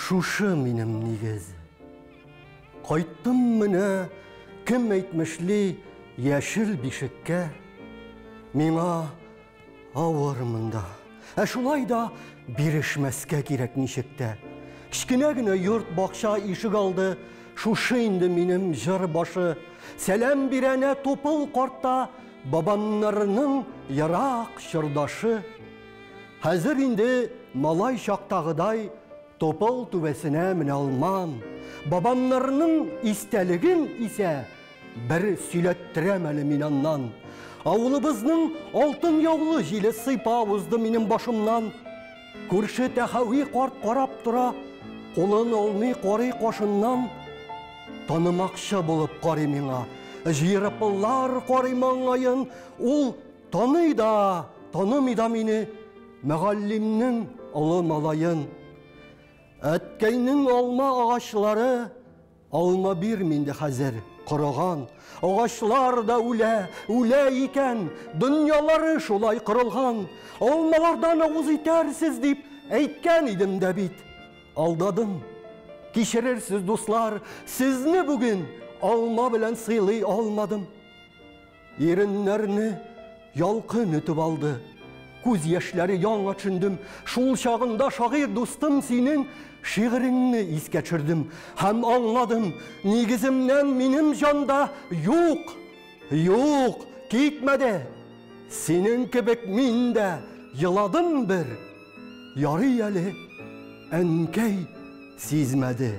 Шушы минем нигез. Кайттым менә, кем әйтмешли, яшел бишеккә. Миңа авыр монда. Ә шулай да бирешмәскә кирәк ничек тә. Кечкенә генә йорт, бакча, ишек алды. Шушы инде минем җыр башы. Сәлам бирәнә тупыл картта бабамнарның ерак чордашы. Хәзер инде малай чактагыдай тупыл түбәсенә менә алмам. Бабамнарның истәлеген исә бер сөйләттерәм әле мин аннан. Авылыбызның алтын яулы җиле сыйпап узды минем башымнан. Күрше Тәхәви карт карап тора, кулын алмый карый кашыннан. Танымакчы булып карый миңа. Җыерыплар карый маңгаен, ул таный да, танымый да мине, мөгаллимнең олы малаен. Әткәйнең алма агачлары алма бирми инде хәзер, корыган. Агачлар да үлә, үлә икән, дөньялары шулай корылган. Алмалардан авыз итәрсез дип әйткән идем дә бит. Алдадым. Кичерерсез, дуслар, сезне бүген алма белән сыйлый алмадым. Иреннәрне ялкын өтеп алды. Күз яшьләре яңа төшендем. Шул чагында шагыйрь дустым синең шигыреңне искә төшердем һәм аңладым, нигеземнән минем җанда юк, юк, китмәде. Синең кебек мин дә еладым бер. Ярый әле, әнкәй сизмәде.